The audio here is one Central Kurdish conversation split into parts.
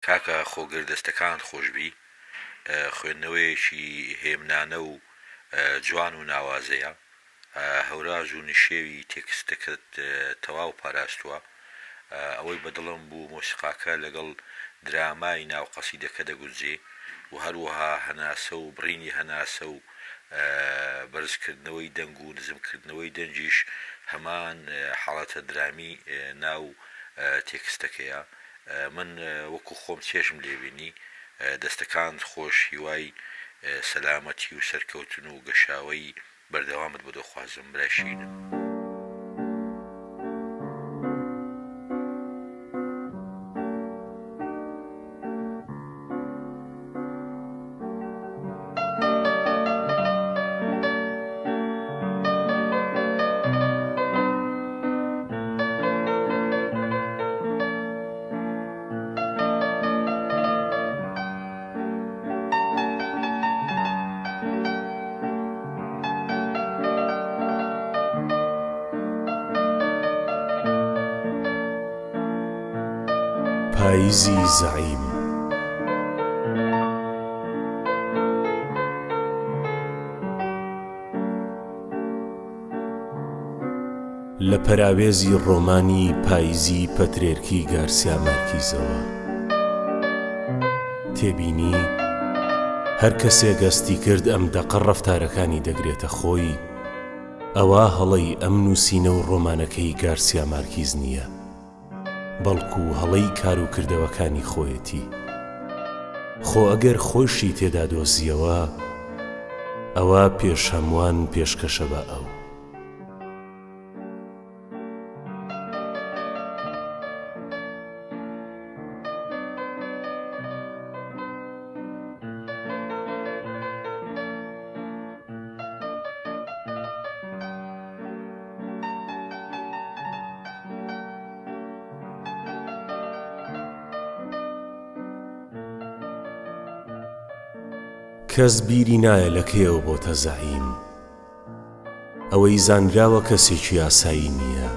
کاکە خۆگر دەستەکانت خۆشبی خوێندنەوەیەکی هێمنانە و جوان و ناوازەیە هەوراز و نشێوی تێکستەکەت تەواو پاراستووە. ئەوەی بە دڵم بوو مۆسیقاکە لەگەڵ درامای ناو قەسیدەکە دەگونجێ و هەروەها هەناسە و بڕینی هەناسە و بەرزکردنەوەی دەنگ و نزمکردنەوەی دەنگیش هەمان حاڵەتە درامی ناو تێکستەکەیە. من وەکو خۆم چێژم لێ بینی. دەستەکانت خۆش هیوای سەلامەتی و سەرکەوتن و گەشاوەیی بەردەوامت بۆ دەخوازم برای شیرینم. پاییزی زەعیم. لە پەراوێزی ڕۆمانی پاییزی پەترێرکی گارسیا مارکیزەوە. تێبینی، هەر کەسێک هەستی کرد ئەم دەقە ڕەفتارەکانی دەگرێتە خۆی، ئەوا هەڵەی ئەم نووسینە و ڕۆمانەکەی گارسیا مارکیز نییە. بەڵکو هەڵەی کار و کردەوەکانی خۆیەتی. خۆ ئەگەر خۆیشی تێدا دۆزییەوە، ئەوا پێش هەمووان پێشکەشە بە ئەو. کەس بیری نایە لە کەیەوە بۆتە زەعیم. ئەوەی زانراوە کەسێکی ئاسایی نییە.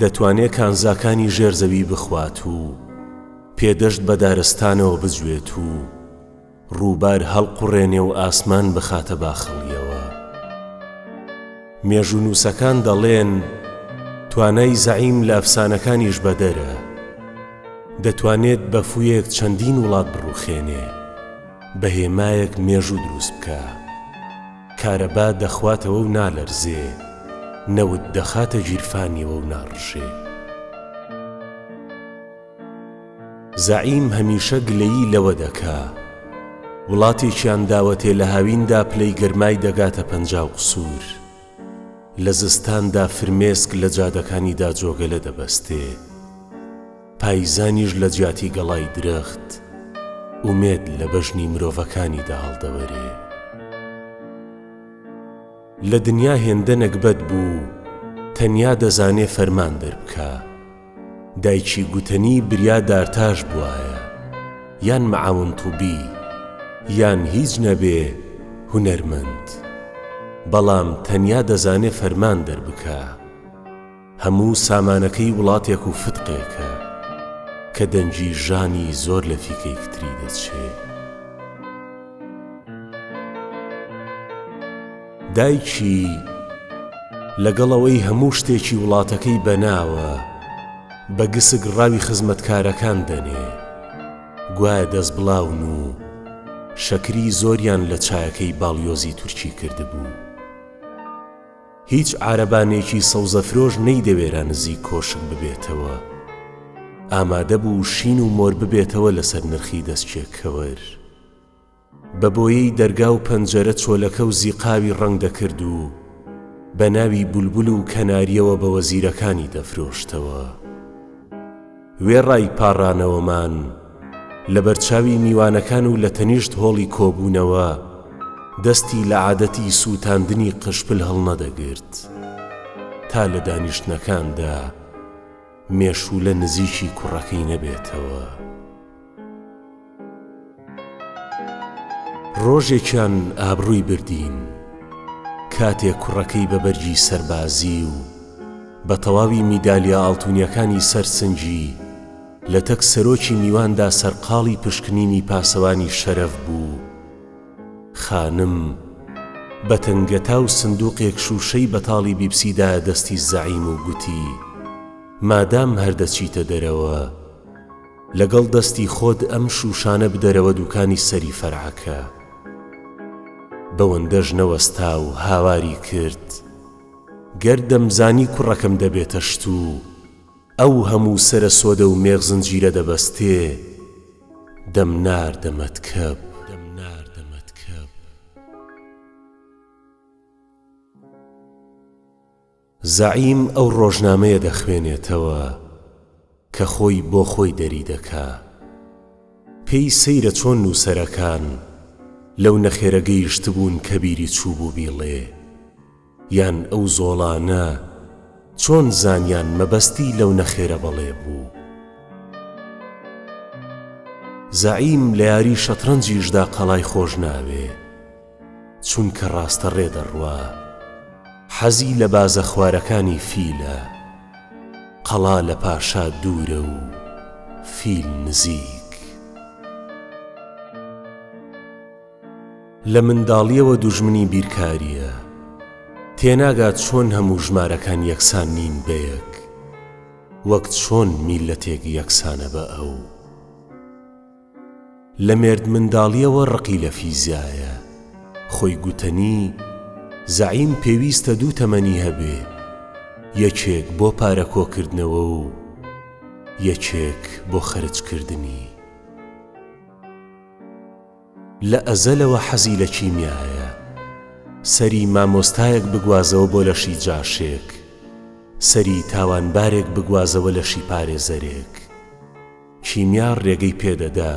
دەتوانێ کانزاکانی ژێر زەوی بخوات و پێدەشت بە دارستانەوە بجوێت و ڕووبار هەڵقوڕێنێ و ئاسمان بخاتە باخەڵیەوە. مێژوونووسەکان دەڵێن توانای زەعیم لە ئەفسانەکانیش بەدەرە. دەتوانێت بە فوویەک چەندین وڵات بڕووخێنێ، بە هێمایەک مێژوو دروست بکا. کارەبا دەخواتەوە و نالەرزێ، نەوت دەخاتە گیرفانیەوە و ناڕژێ. زەعیم هەمیشە گلەیی لەوە دەکا وڵاتێکیان داوەتێ لە هاویندا پلەی گەرمای دەگاتە 50 و قسوور، لە زستاندا فرمێسک لە جادەکانیدا جۆگەلە دەبەستێ، پایزانیش لە جیاتی گەڵای درەخت، ئومێد لە بەژنی مرۆڤەکانیدا هەڵدەوەرێ. لە دنیا هێندە نەگبەت بوو تەنیا دەزانێ فەرمان دەربکا. دایکی گوتەنی بریا دارتاش بوایە یان معاون طبی یان هیچ نەبێ هونەرمەند بەڵام تەنیا دەزانێ فەرمان دەربکا هەموو سامانەکەی وڵاتێک و فتقێکە کە دەنگی ژانی زۆر لە فیکەی کتری دەچێ. دایکی لەگەڵ ئەوەی هەموو شتێکی وڵاتەکەی بەناوە بە گسک ڕاوی خزمەتکارەکان دەنێ گوایە دەستبڵاون و شەکری زۆریان لە چایەکەی باڵیۆزی تورکی کردبوو. هیچ عارەبانێکی سەوزەفرۆش نەیدەوێرا نزیک کۆشک ببێتەوە. ئامادە بوو شین و مۆر ببێتەوە لەسەر نرخی دەسکێک کەوەر. بە بۆیەی دەرگا و پەنجەرە چۆلەکە و زیقاوی ڕەنگ دەکرد و بە ناوی بولبول و کەنارییەوە بە وەزیرەکانی دەفرۆشتەوە. وێڕای پاڕانەوەمان، لە بەرچاوی میوانەکان و لە تەنیشت هۆڵی کۆبوونەوە، دەستی لە عادەتی سووتاندنی قشپل هەڵنەدەگرت. تا لە دانیشتنەکاندا مێشوولە نزیکی کوڕەکەی نەبێتەوە. ڕۆژێکیان ئابڕووی بردین کاتێک کوڕەکەی بە بەرگی سەربازی و بە تەواوی میدالیا ئاڵتونیەکانی سەر سنگی. لەتەک سەرۆکی میواندا سەرقاڵی پشکنینی پاسەوانی شەرەف بوو، خانم بە تەنگەتاو سندووقێک شووشەی بەتاڵی بیپسی دایە دەستی زەعیم و گوتی، مادام هەر دەچیتە دەرەوە، لەگەڵ دەستی خۆت ئەم شووشانە بدەرەوە دووکانی سەری فەرعەکە. بەوەندەش نەوەستا و هاواری کرد، گەر دەمزانی کوڕەکەم دەبێتە شت و ئەو هەموو سەرە سۆدە و مێخ زنجیرە دەبەستێ، دەمناردە مەتکەب. زەعیم ئەو ڕۆژنامەیە دەخوێنێتەوە کە خۆی بۆ خۆی دەری دەکا. پێی سەیرە چۆن نووسەرەکان لەو نەخێرە گەیشتبوون کە بیری چووبوو بیڵێ. یان ئەو زۆڵانە چۆن زانیان مەبەستی لەو نەخێرە بەڵێ بوو. زەعیم لە یاری شەتڕەنجیشدا قەڵای خۆش ناوێ. چونکە ڕاستە ڕێ دەڕوا. حەزی لە بازە خوارەکانی فیلە. قەڵا لە پاشا دوورە و فیل نزیک. لە منداڵییەوە دوژمنی بیرکارییە. تێناگات چۆن هەموو ژمارەکان یەکسان نین بە یەک، وەک چۆن میللەتێک یەکسانە بە ئەو. لە مێردمنداڵییەوە ڕقی لە فیزیایە. خۆی گوتەنی، زەعیم پێویستە دوو تەمەنی هەبێ، یەکێک بۆ پارە کۆکردنەوە و یەکێک بۆ خەرجکردنی. لە ئەزەلەوە حەزی لە کیمیایە. سەری مامۆستایەک بگوازەوە بۆ لەشی جاشێک، سەری تاوانبارێک بگوازەوە لەشی پارێزەرێک. کیمیا ڕێگەی پێ دەدا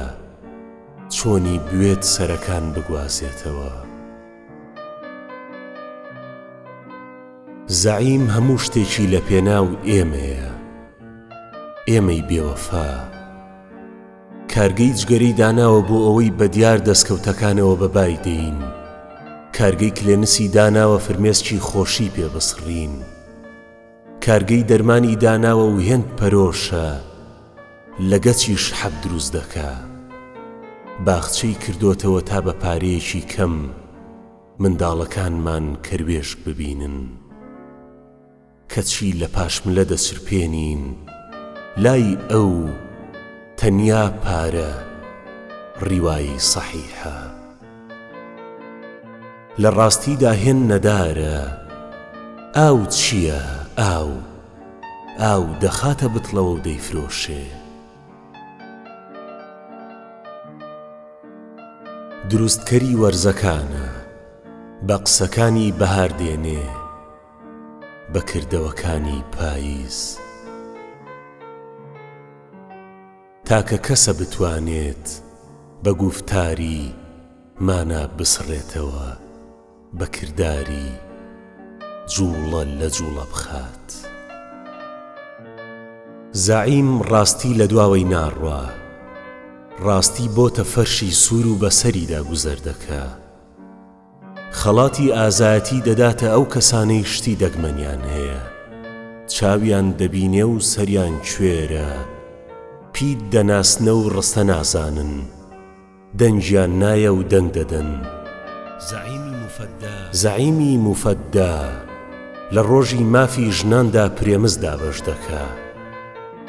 چۆنی بوێت سەرەکان بگوازێتەوە. زەعیم هەموو شتێکی لە پێناو ئێمەیە، ئێمەی بێوەفا. کارگەی جگەرەی داناوە بۆ ئەوەی بە دیار دەستکەوتەکانەوە بە بای دێین، کارگەی کلێنسی داناوە فرمێسکی خۆشی پێ بسڕین، کارگەی دەرمانی داناوە و هێند پەرۆشە لە گەچیش حەب دروست دەکا، باخچەی کردۆتەوە تا بە پارەیەکی کەم منداڵەکانمان کەروێشک ببینن. کەچی لە پاشملە دەچرپێنین، لای ئەو تەنیا پارە ڕیوایی سەحیحە. لە ڕاستیدا هێند نەدارە، ئاو چییە ئاو، ئاو دەخاتە بتڵەوە و دەیفرۆشێ. دروستکەری وەرزەکانە، بە قسەکانی بەهار دێنێ. بە کردەوەکانی پاییز. تاکە کەسە بتوانێت بە گوفتاری مانا بسڕێتەوە، بە کرداری جووڵە لە جووڵە بخات. زەعیم ڕاستی لە دواوەی ناڕوا، ڕاستی بۆتە فەرشی سوور و بەسەریدا گوزەر دەکا. خەڵاتی ئازایەتی دەداتە ئەو کەسانەی شتی دەگمەنیان هەیە، چاویان دەبینێ و سەریان کوێرە، پیت دەناسنە و ڕستە نازانن، دەنگیان نایە و دەنگ دەدەن. زەعیمی موفەددا لە ڕۆژی مافی ژناندا پرێمز دابەش دەکا.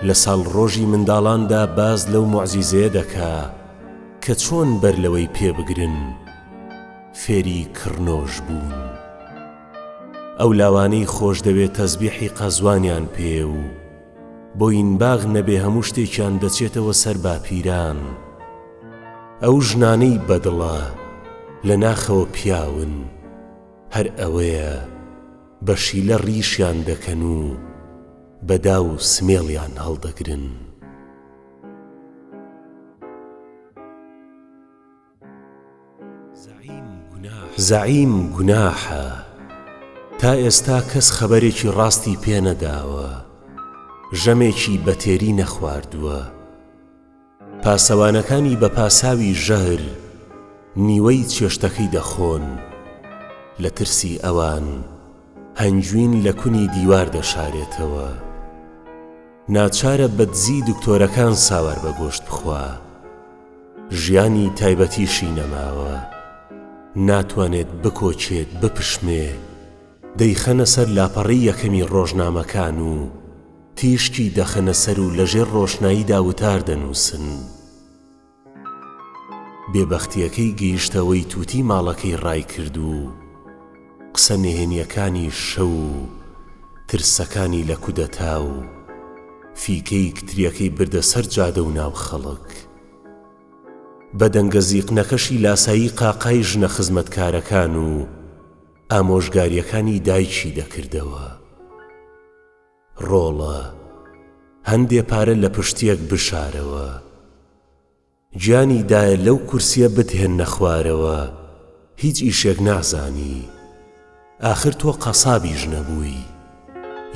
لە ساڵڕۆژی منداڵاندا باس لەو موعجیزەیە دەکا کە چۆن بەر لەوەی پێ بگرن، فێری کڕنۆش بوون. ئەو لاوانەی خۆشدەوێ تەزبیحی قەزوانیان پێیە و بۆینباغ نەبێ هەموو شتێکیان دەچێتەوە سەر باپیران. ئەو ژنانەی بەدڵە لە ناخەوە پیاون، هەر ئەوەیە بە شیلە ڕیشیان دەکەن و بە داو سمێڵیان هەڵدەگرن. زەعیم گوناحە تا ئێستا کەس خەبەرێکی ڕاستی پێ نەداوە، ژەمێکی بە تێری نەخواردووە. پاسەوانەکانی بە پاساوی ژەهر نیوەی چێشتەکەی دەخۆن، لە ترسی ئەوان هەنگوین لە کونی دیوار دەشارێتەوە. ناچارە بە دزی دکتۆرەکان ساوار بە گۆشت بخوا. ژیانی تایبەتیشی نەماوە. ناتوانێت بکۆکێت، بپشمێ. دەیخەنە سەر لاپەڕەی یەکەمی ڕۆژنامەکان و تیشکی دەخەنە سەر و لەژێر ڕۆشناییدا وتار دەنووسن. بێبەختییەکەی گەیشتە ئەوەی تووتی ماڵەکەی ڕایکرد و قسە نهێنییەکانی شەو و ترسەکانی لە کودەتا و فیکەی کترییەکەی بردە سەر جادە و ناو خەڵک. بە دەنگە زیقنەکەشی لاسایی قاقای ژنە خزمەتکارەکان و ئامۆژگارییەکانی دایکی دەکردەوە. ڕۆڵە، هەندێ پارە لە پشتیەک بشارەوە. گیانی دایە لەو کورسیە بتهێننە خوارەوە، هیچ ئیشێک نازانی. ئاخر تۆ قەسابیش نەبووی.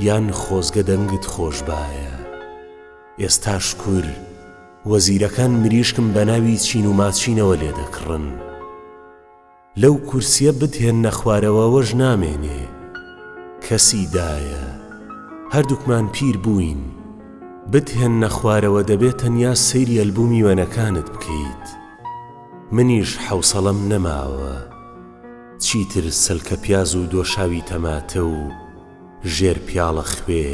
یان خۆزگە دەنگت خۆش بایە. ئێستا شکور وەزیرەکان مریشکم بە ناوی چین و ماچینەوە لێ دەکڕن. لەو کورسیە بتهێننە خوارەوە ئەوەش نامێنێ کەسی دایە هەردووکمان پیر بووین بتهێننە خوارەوە دەبێ تەنیا سەیری ئەلبومی وێنەکانت بکەیت منیش حەوسەڵەم نەماوە چیتر سەلکە پیاز و دۆشاوی تەماتە و ژێر پیاڵە خوێ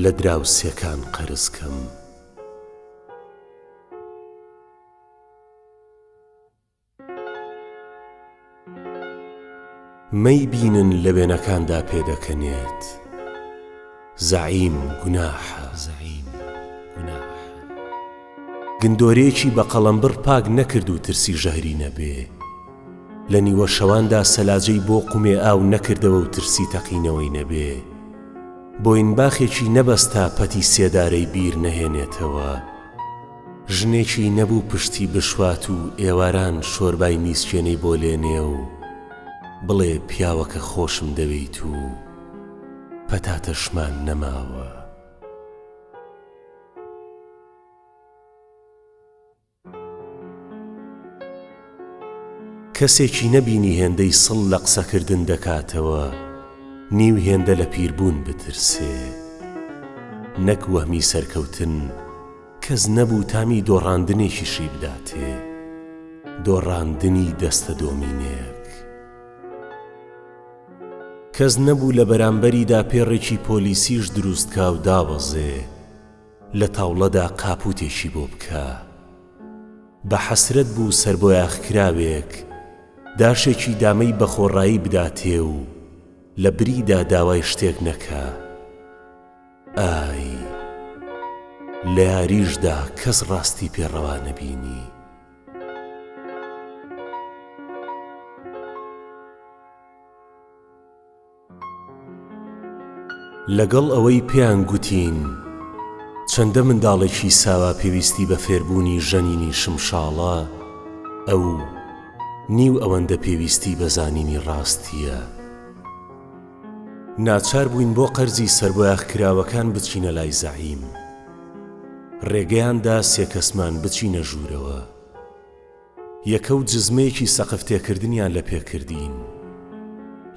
لە دراوسێکان قەرز کەم. مەیبینن لە وێنەکاندا پێدەکەنێت زەعیم گوناحە. گندۆرەیەکی بە قەڵەمبڕ پاک نەکرد و ترسی ژەهری نەبێ. لە نیوە شەواندا سەلاجەی بۆ قومێ ئاو نەکردەوە و ترسی تەقینەوەی نەبێ. بۆینباخێکی نەبەستا پەتی سێدارەی بیر نەهێنێتەوە. ژنێکی نەبوو پشتی بشوات و ئێواران شۆربای نیسکێنەی بۆ لێنێ و بڵێ پیاوەکە خۆشم دەوێیت و پەتاتەشمان نەماوە. کەسێکی نەبینی هێندەی سڵ لە قسەکردن دەکاتەوە نیو هێندە لە پیربوون بترسێ. نەک وەهمی سەرکەوتن، کەس نەبوو تامی دۆڕاندنێکیشی بداتێ، دۆڕاندنی دەستە دۆمینێک. کەس نەبوو لە بەرامبەریدا پێڕێکی پۆلیسیش دروست کا و دابەزێ، لە تاوڵەدا قاپووتێکی بۆ بکا. بە حەسرەت بوو سەربۆیاخکراوێک داشێکی دامەی بەخۆڕایی بداتێ و لە بریدا داوای شتێک نەکا. ئای! لە یاریشدا کەس ڕاستی پێ ڕەوا نەبینی. لەگەڵ ئەوەی پێیان گوتین چەندە منداڵێکی ساوا پێویستی بە فێربوونی ژەنینی شمشاڵە، ئەو نیو ئەوەندە پێویستی بە زانینی ڕاستییە. ناچار بووین بۆ قەرزی سەربۆیاخکراوەکان بچینە لای زەعیم. ڕێگەیان دا سێ کەسمان بچینە ژوورەوە. یەکە و جزمەیەکی سەقف تێکردنیان لە پێ کردین.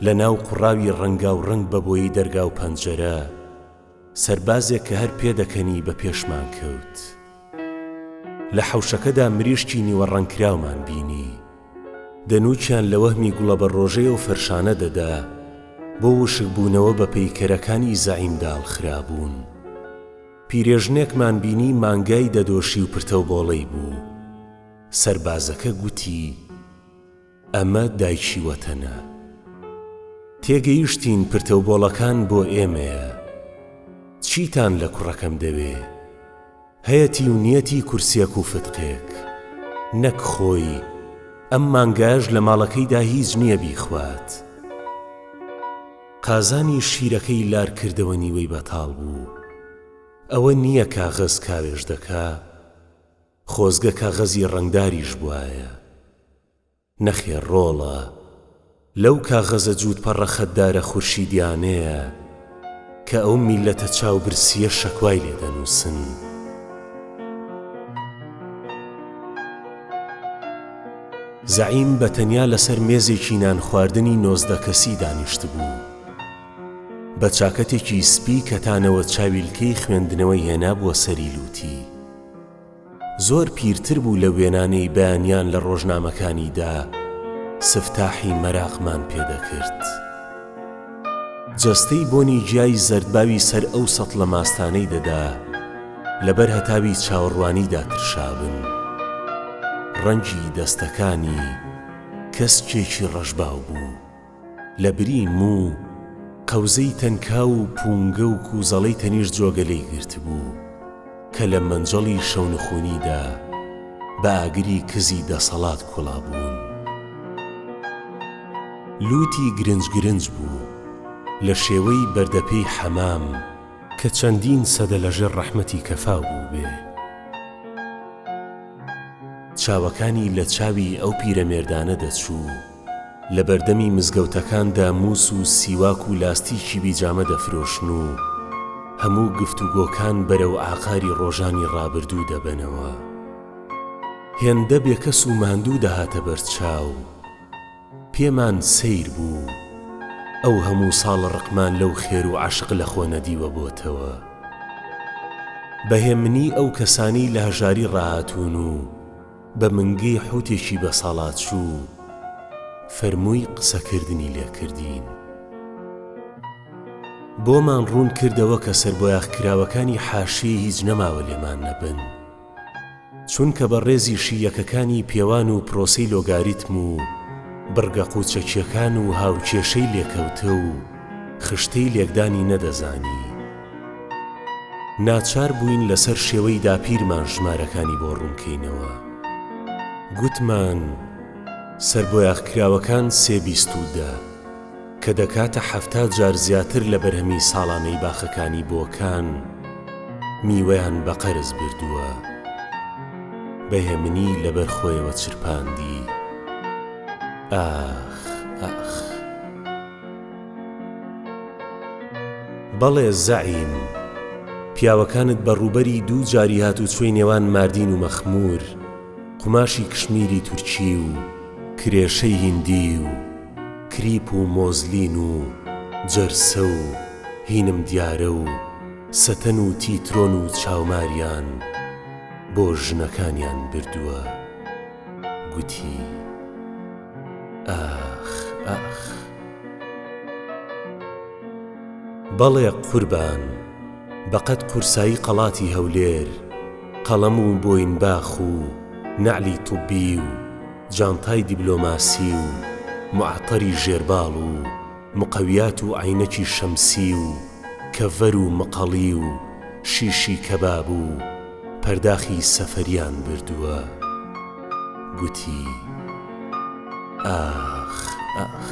لە ناو قوڕاوی ڕەنگاوڕەنگ بە بۆیەی دەرگا و پەنجەرە، سەربازێک کە هەر پێدەکەنی بە پێشمان کەوت. لە حەوشەکەدا مریشکی نیوە ڕەنگکراومان بینی. دەنووکیان لە وەهمی گوڵەبەڕۆژەی ئەو فەرشانە دەدا، بۆ وشکبوونەوە بە پەیکەرەکانی زەعیم داڵخرابوون. پیرێژنێکمان بینی مانگای دەدۆشی و پرتەوبۆڵەی بوو. سەربازەکە گوتی، ئەمە دایکی وەتەنە. تێگەیشتین پرتەوبۆڵەکان بۆ ئێمەیە. چیتان لە کوڕەکەم دەوێ؟ هەیەتی و نیەتی کورسیەک و فتقێک. نەک خۆی، ئەم مانگایەش لە ماڵەکەیدا هیچ نییە بیخوات. قازانی شیرەکەی لار کردەوە نیوەی بەتاڵ بوو. ئەوە نییە کاغەز کاوێژ دەکا؟ خۆزگە کاغەزی ڕەنگداریش بوایە. نەخێر ڕۆڵە، لەو کاغەزە جووت پەڕە خەتدارە خورشیدیانەیە کە ئەو میللەتە چاو برسییە شەکوای لێ دەنووسن. زەعیم بە تەنیا لەسەر مێزێکی نانخواردنی 19 کەسی دانیشتبوو. بە چاکەتێکی سپی کەتانەوە چاویلکەی خوێندنەوەی هێنابووە سەری لووتی. زۆر پیرتر بوو لەو وێنانەی بەیانیان لە ڕۆژنامەکانیدا سفتاحی مەراقمان پێ دەکرد. جەستەی بۆنی گیای زەردباوی سەر ئەو سەتڵە ماستانەی دەدا لەبەر هەتاوی چاوەڕوانیدا ترشابن. ڕەنگی دەستەکانی کەسکێکی ڕەشباو بوو. لە بری موو، قەوزەی تەنکاو و پوونگە و کووزەڵەی تەنیشت جۆگەلەی گرتبوو کە لە مەنجەڵی شەونخوونیدا بە ئاگری کزی دەسەڵات کوڵابوون. لووتی گرنج گرنج بوو، لە شێوەی بەردەپێی حەمام کە چەندین سەدە لە ژێر ڕەحمەتی کەفاو بووبێ. چاوەکانی لە چاوی ئەو پیرەمێردانە دەچوو. لە بەردەمی مزگەوتەکاندا موس و سیواک و لاستیکی بیجامە دەفرۆشن و هەموو گفتوگۆکان بەرەو ئاقاری ڕۆژانی ڕابردوو دەبەنەوە. هێندە بێکەس و ماندوو دەهاتە بەرچاو، پێمان سەیر بوو ئەو هەموو ساڵە ڕقمان لەو خێر و عەشق لەخۆ نەدیوە بۆتەوە. بە هێمنی ئەو کەسانەی لە هەژاری ڕاهاتوون و، بە منگەی حوتێکی بەساڵاچوو فەرمووی قسەکردنی لێ کردین. بۆمان ڕوون کردەوە کە سەربۆیاخکراوەکانی حاشیەی هیچ نەماوە لێمان نەبن. چونکە بەڕێزیشی یەکەکانی پێوان و پرۆسەی لۆگاریتم و بڕگە قوچەکیەکان و هاوکێشەی لێکەوتە و خشتەی لێکدانی نەدەزانی. ناچار بووین لەسەر شێوەی داپیرمان ژمارەکانی بۆ ڕوونکەینەوە. گوتمان، سەربۆیاخکراوەکان سێ 20 و 10، کە دەکاتە 70 جار زیاتر لە بەرهەمی ساڵانەی باخەکانی بۆکان، میوەیان بە قەرز بردووە. بە هێمنی لەبەر خۆیەوە چرپاندی، ئاخ، ئاخ. بەڵێ زەعیم، پیاوەکانت بە ڕووبەری دوو جاری هاتوچۆی نێوان ماردین و مەخموور، قوماشی کشمیری تورکی و کرێشەی هیندی و کریپ و مۆزلین و جەرسە و هینم دیارە و سەتەن و تیترۆن و چاوماریان بۆ ژنەکانیان بردووە. گوتی، ئاخ ئاخ. بەڵێ قوربان، بەقەد قورسایی قەڵاتی هەولێر، قەڵەم و بۆینباخ و نەعلی طوبی و جانتای دیبلۆماسی و موعەتەری ژێرباڵ و مقەویات و عەینەکی شەمسی و کەڤەر و مقەڵی و شیشی کەباب و پەرداخی سەفەریان بردووە. گوتی، ئاخ ئاخ.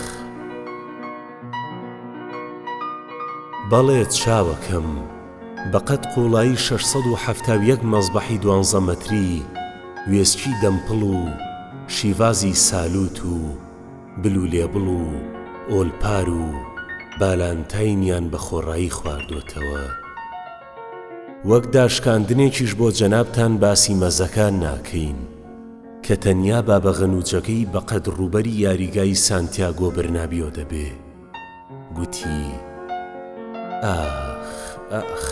بەڵێ چاوەکەم، بەقەد قووڵایی 671 مەزبەحی دوانزە مەتری وێسکی دەمپڵ و شیڤازی سالوت و بلولێبڵ و ئۆلپار و بالانتاینیان بە خۆڕایی خواردۆتەوە. وەک داشکاندنێکیش بۆ جەنابتان باسی مەزەکان ناکەین کە تەنیا بابەغەنوجەکەی بەقەد ڕووبەری یاریگای سانتیاگۆ برنابیۆ دەبێ. گوتی، ئاخ ئاخ.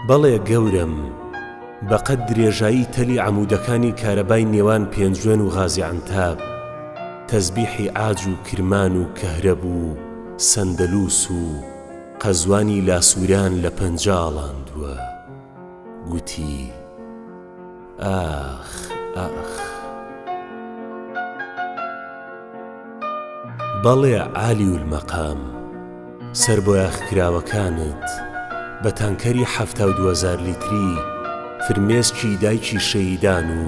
بەڵێ گەورەم، بەقەد درێژایی تەلی عەموودەکانی کارەبای نێوان پێنجوێن و غازی عەنتاب، تەزبیحی عاج و کرمان و کەهرەب و سەندەلووس و قەزوانی لاسووران لە پەنجە ئاڵاندووە. گوتی، ئاخ ئاخ. بەڵێ عالیولمەقام، سەربۆیاخکراوەکانت بە تانکەری 72 هەزار لیتری فرمێسکی دایکی شەهیدان و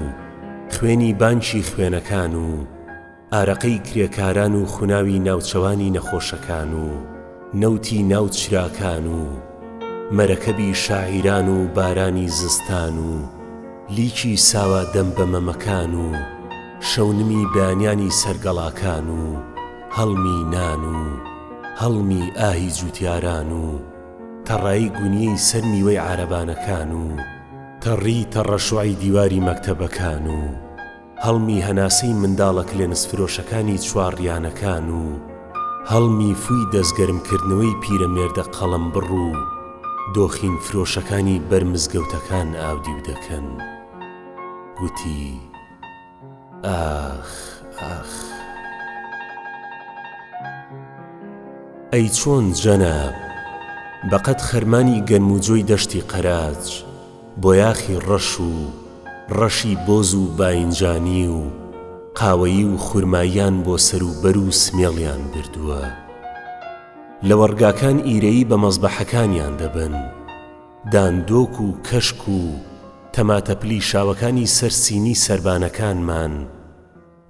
خوێنی بانکی خوێنەکان و ئارەقەی کرێکاران و خوناوی ناوچەوانی نەخۆشەکان و نەوتی ناو چراکان و مەرەکەبی شاعیران و بارانی زستان و لیکی ساوا دەم بە مەمەکان و شەونمی بەیانیانی سەر گەڵاکان و هەڵمی نان و هەڵمی ئاهی جوتیاران و تەڕایی گونیەی سەر میوەی عارەبانەکان و تەڕی تەڕەشوعی دیواری مەکتەبەکان و هەڵمی هەناسەی منداڵە کلێنس فرۆشەکانی چوارڕیانەکان و. هەڵمی فووی دەستگەرمکردنەوەی پیرەمێردە قەڵەمبڕ و دۆخین فرۆشەکانی بەر مزگەوتەکان ئاودیو دەکەن. گوتی، ئاخ ئاخ. ئەی چۆن جەناب، بەقەد خەرمانی گەنم و جۆی دەشتی قەراج، بۆیاخی ڕەش و ڕەشی بۆز و باینجانی و قاوەیی و خورماییان بۆ سەر و بەر و سمێڵیان بردووە. لەوەڕگاکان ئیرەیی بە مەزبەحەکانیان دەبەن. داندۆک و کەشک و تەماتە پلیشاوەکانی سەر سینی سەربانەکانمان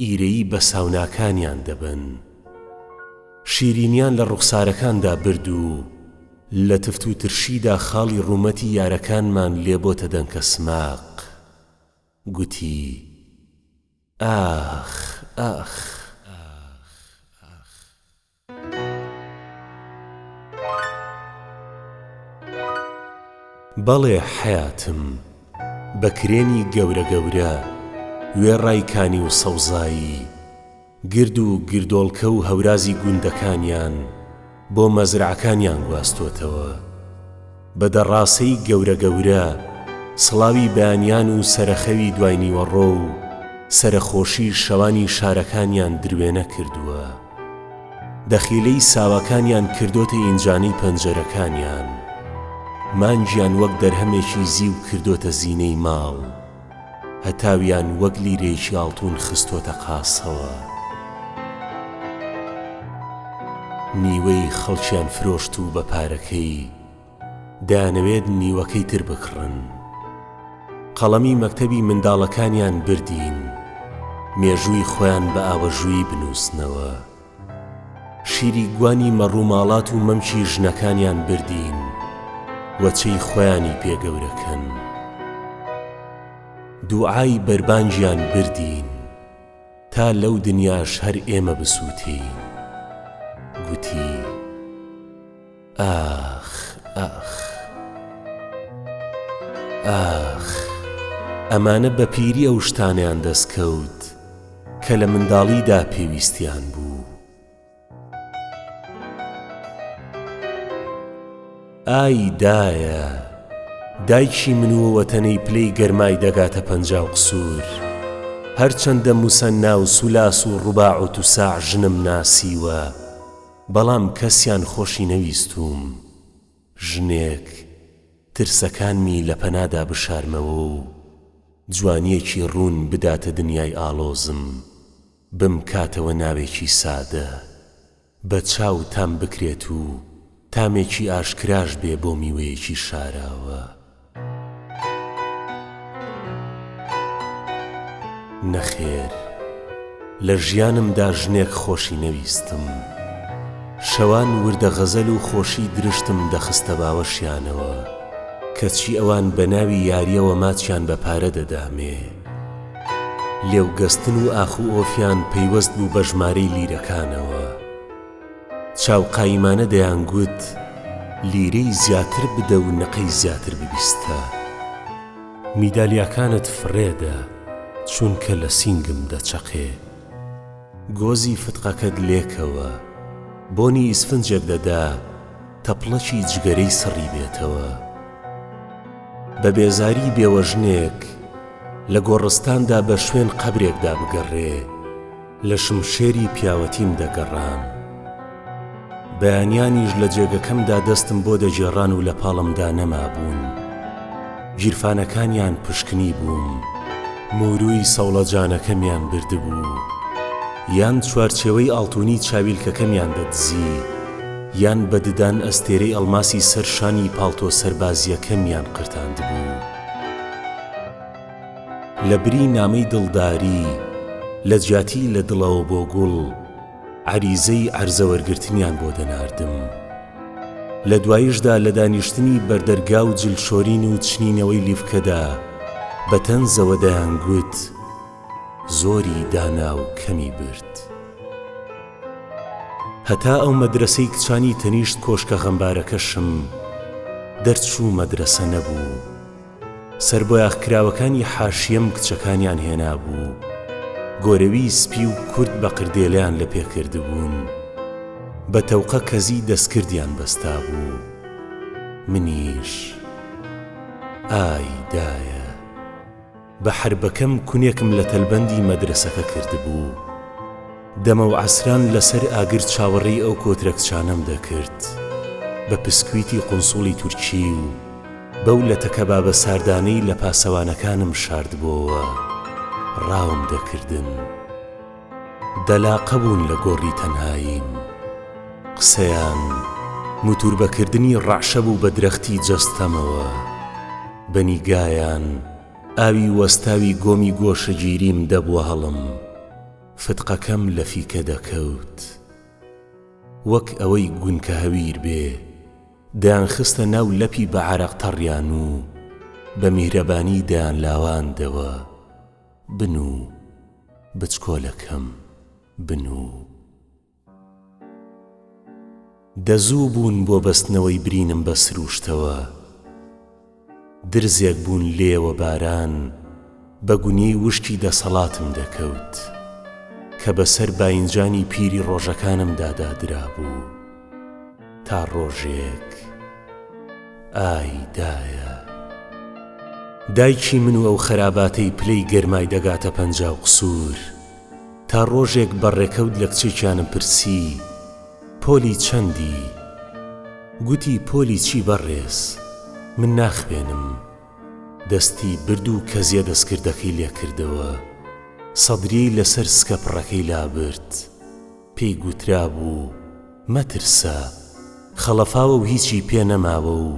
ئیرەیی بە ساوناکانیان دەبەن. شیرینیان لە ڕوخسارەکاندا برد و لە تفت و ترشیدا خاڵی ڕوومەتی یارەکانمان لێ بۆتە دەنکە سماق. گوتی، ئاخ ئاخ. بەڵێ حەیاتم بە کرێنی گەورە گەورە وێڕای کانی و سەوزایی گرد و گردۆڵکە و هەورازی گوندەکانیان بۆ مەزرەعەکانیان گواستۆتەوە. بە دەڕاسەی گەورە گەورە سڵاوی بەیانیان و سەرەخەوی دوای نیوەڕۆ و سەرەخۆشی شەوانی شارەکانیان دروێنە کردووە. دەخیلەی ساواکانیان کردۆتە ئینجانەی پەنجەرەکانیان. مانگیان وەک دەرهەمێکی زیو کردۆتە زینەی ماڵ. هەتاویان وەک لیرەیەکی ئاڵتوون خستۆتە قاسەوە. نیوەی خەڵکیان فرۆشت و بە پارەکەی دەیانەوێت نیوەکەی تر بکڕن. قەڵەمی مەکتەبی منداڵەکانیان بردین مێژووی خۆیان بە ئاوەژوویی بنووسنەوە. شیری گوانی مەڕوماڵات و مەمکی ژنەکانیان بردین وەچەی خۆیانی پێ گەورە کەن. دوعای بەربانگیان بردین تا لەو دنیاش هەر ئێمە بسووتێین. گوتی، ئاخ ئاخ. ئاخ ئەمانە بە پیری ئەو شتانەیان دەست کەوت کە لە منداڵیدا پێویستیان بوو. ئای دایە، دایکی من و وەتەنەی پلەی گەرمای دەگاتە 50 و قسوور. هەرچەندە موسەننا و سولاس و ڕوباع و توساع ژنم ناسیوە، بەڵام کەسیان خۆشی نەویستووم. ژنێک ترسەکانمی لە پەنادا بشارمەوە و جوانییەکی ڕوون بداتە دنیای ئاڵۆزم، بمکاتەوە ناوێکی سادە، بە چاو تام بکرێت و تامێکی ئاشکراش بێ بۆ میوەیەکی شاراوە. نەخێر، لە ژیانمدا ژنێک خۆشی نەویستم. شەوان وردە غەزەل و خۆشی درشتم دەخستە باوەشیانەوە، کەچی ئەوان بە ناوی یارییەوە ماچیان بە پارە دەدامێ. لێوگەستن و ئاخ و ئۆفیان پەیوەست بوو بە ژمارەی لیرەکانەوە. چاوقایمانە دەیانگوت لیرەی زیاتر بدە و نقەی زیاتر ببیستە. میدالیاکانت فڕێدە چونکە لە سینگم دەچەقێ. گۆزی فتقەکەت لێکەوە. بۆنی ئیسفنجێک دەدا تەپڵەکی جگەرەی سڕیبێتەوە. بە بێزاری بێوەژنێک لە گۆڕستاندا بە شوێن قەبرێکدا بگەڕێ. لە شمشێری پیاوەتیم دەگەڕام. بەیانیانیش لە جێگەکەمدا دەستم بۆ دەگێڕان و لە پاڵمدا نەمابوون. گیرفانەکانیان پشکنی بووم. موورووی سەوڵەجانەکەمیان بردبوو. یان چوارچێوەی ئاڵتوونی چاویلکەکەمیان دەدزی، یان بە ددان ئەستێرەی ئەڵماسی سەر شانی پاڵتۆ سەربازییەکەمیان قرتاندبوو. لە بری نامەی دڵداری، لە جیاتی لە دڵەوە بۆ گوڵ، عەریزەی عەرزەوەرگرتنیان بۆ دەناردم. لە دوایشدا لە دانیشتنی بەردەرگا و جلشۆرین و چنینەوەی لیفکەدا، بە تەنزەوە دەیانگوت، زۆری دانا و کەمی برد. هەتا ئەو مەدرەسەی کچانی تەنیشت کۆشکە غەمبارەکەشم دەرچوو مەدرەسە نەبوو. سەربۆیاخکراوەکانی حاشیەم کچەکانیان هێنابوو، گۆرەویی سپی و کورت بە قردێلەیان لە پێ کردبوون. بە تەوقە کەزی دەستکردیان بەستابوو. منیش. ئای دایە. بە حەربەکەم کونێکم لە تەلبەندی مەدرەسەکە کردبوو. دەمەو عەسران لەسەر ئاگر چاوەڕێی ئەو کۆترە کچانەم دەکرد. بە پسکویتی قونسوڵی تورکی و بەو لەتە کەبابە ساردانەی لە پاسەوانەکانم شاردبۆوە، ڕاوم دەکردن. دەلاقە بوون لە گۆڕی تەنهاییم. قسەیان موتوربەکردنی ڕەعشە بوو بە درەختی جەستەمەوە. بە نیگایان ئاوی وەستاوی گۆمی گۆشەگیریم دەبووە هەڵم. فتقەکەم لە فیکە دەکەوت. وەک ئەوەی گونکە هەویر بێ، دەیانخستە ناو لەپی بە عەرەق تەڕیان و بە میهرەبانی دەیانلاواندەوە. بنوو بچکۆلەکەم بنوو. دە زوو بوون بۆ بەستنەوەی برینم بە سرووشتەوە. درزێک بوون لێیەوە باران بە گونیەی وشکی دەسەڵاتم دەکەوت کە بەسەر باینجانی پیری ڕۆژەکانمدا دادرابوو. تا ڕۆژێک ئای دایە. دایکی من و ئەو خەراباتەی پلەی گەرمای دەگاتە 50 و قسوور. تا ڕۆژێک بە ڕێکەوت لە کچێکیانم پرسی، پۆلی چەندی؟ گوتی پۆلی چی بەڕێز؟ من ناخوێنم. دەستی برد و کەزیە دەستکردەکەی لێکردەوە. سەدریەی لەسەر سکە پڕەکەی لابرد. پێی گوترابوو، مەترسە، خەڵەفاوە و هیچی پێ نەماوە و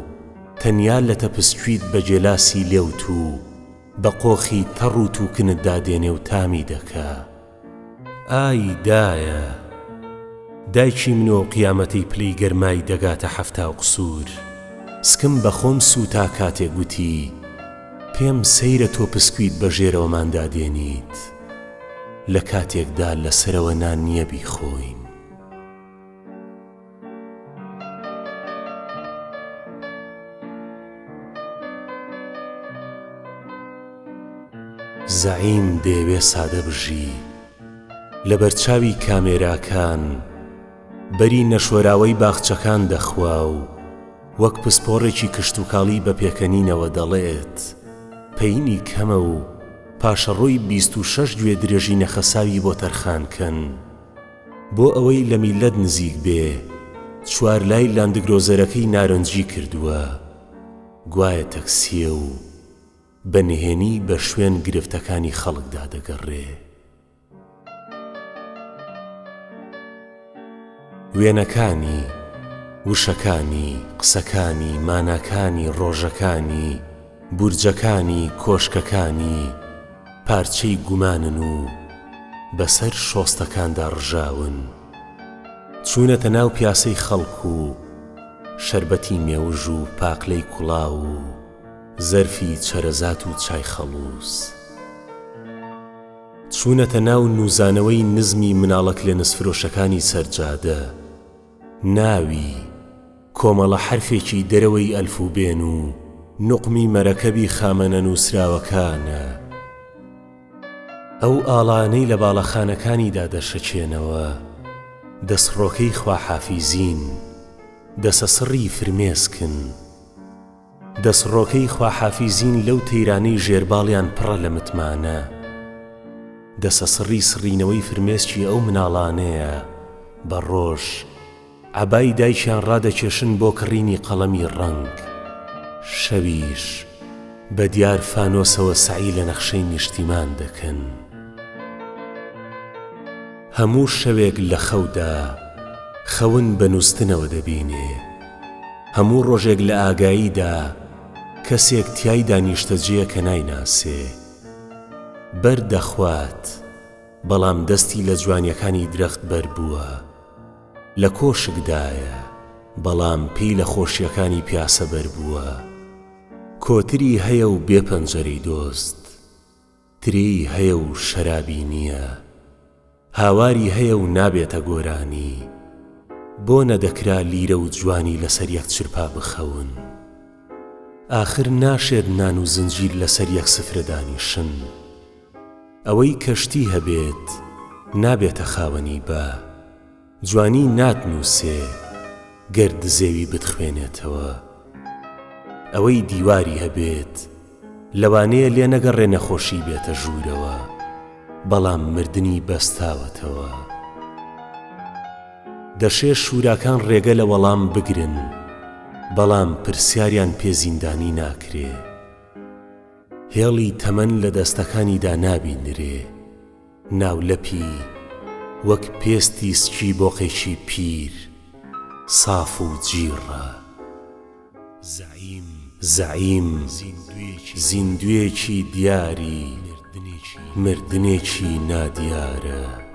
تەنیا لەتە پسکویت بە گێلاسی لێوت و بە قۆخی تەڕ و تووکنت دادێنێ و تامی دەکا. ئای دایە! دایکی من و ئەو قیامەتەی پلەی گەرمای دەگاتە 70 و قسوور. سکم بە خۆم سووتا کاتێ گوتی، پێم سەیرە تۆ پسکویت بە ژێرەوەماندا دێنیت. لە کاتێکدا لە سەرەوە نان نییە بیخۆین. زەعیم دەیەوێ سادە بژی، لەبەرچاوی کامێراکان بەری نەشۆراوەی باخچەکان دەخوا و وەک پسپۆڕێکی کشتوکاڵی بە پێکەنینەوە دەڵێت، پەینی کەمە و پاشەڕۆی 26 گوێ درێژی نەخەساوی بۆ تەرخان کەن. بۆ ئەوەی لە میللەت نزیک بێ، چوارلای لاندگرۆزەرەکەی نارنجی کردووە، گوایە تەکسییە و بە نهێنی بە شوێن گرفتەکانی خەڵکدا دەگەڕێ. وێنەکانی، وشەکانی، قسەکانی، ماناکانی، ڕۆژەکانی، بورجەکانی، کۆشکەکانی، پارچەی گومانن و بەسەر شۆستەکاندا ڕژاون. چوونەتە ناو پیاسەی خەڵک و شەربەتی مێوژ و پاقلەی کوڵاو و زەرفی چەرەزات و چای خەڵووز. چوونەتە ناو نووزانەوەی نزمی مناڵە کلێنسفرۆشەکانی سەر جادە. ناوی، کۆمەڵە حەرفێکی دەرەوەی ئەلفوبێن و نوقمی مەرەکەبی خامە نەنووسراوەکانە. ئەو ئاڵانەی لە باڵەخانەکانیدا دەشەکێنەوە، دەسڕۆکەی خواحافیزین، دەسەسڕی فرمێسکن. دەسڕۆکەی خواحافیزین لەو تەیرانەی ژێرباڵیان پڕە لە متمانە. دەسەسڕی سڕینەوەی فرمێسکی ئەو مناڵانەیە بە ڕۆژ، عەبای دایکیان ڕادەکێشن بۆ کڕینی قەڵەمی ڕەنگ. شەویش بە دیار فانۆسەوە سەعی لە نەخشەی نیشتیمان دەکەن. هەموو شەوێک لە خەودا خەون بە نووستنەوە دەبینێ. هەموو ڕۆژێک لە ئاگاییدا کەسێک تیایدا نیشتەجێیە کە نایناسێ. بەر دەخوات، بەڵام دەستی لە جوانیەکانی درەخت بەربووە. لە کۆشکدایە، بەڵام پێی لە خۆشیەکانی پیاسە بەربووە. کۆتری هەیە و بێ پەنجەرەی دۆست. ترێی هەیە و شەرابی نییە. هاواری هەیە و نابێتە گۆرانی. بۆ نەدەکرا لیرە و جوانی لەسەر یەک چرپا بخەون؟ ئاخر ناشێت نان و زنجیر لەسەر یەک سفرە دانیشن. ئەوەی کەشتی هەبێت نابێتە خاوەنی با. جوانی ناتنووسێ گەر دزێوی بتخوێنێتەوە. ئەوەی دیواری هەبێت لەوانەیە لێ نەگەڕێ نەخۆشی بێتە ژوورەوە، بەڵام مردنی بەستاوەتەوە. دەشێ شووراکان ڕێگە لە وەڵام بگرن، بەڵام پرسیاریان پێ زیندانی ناکرێ. هێڵی تەمەن لە دەستەکانیدا نابینرێ. ناولەپی وەک پێستی سکی بۆقێکی پیر، ساف و جیڕە. زەعیم زیندوویەکی دیاری مردنێکی نادیارە.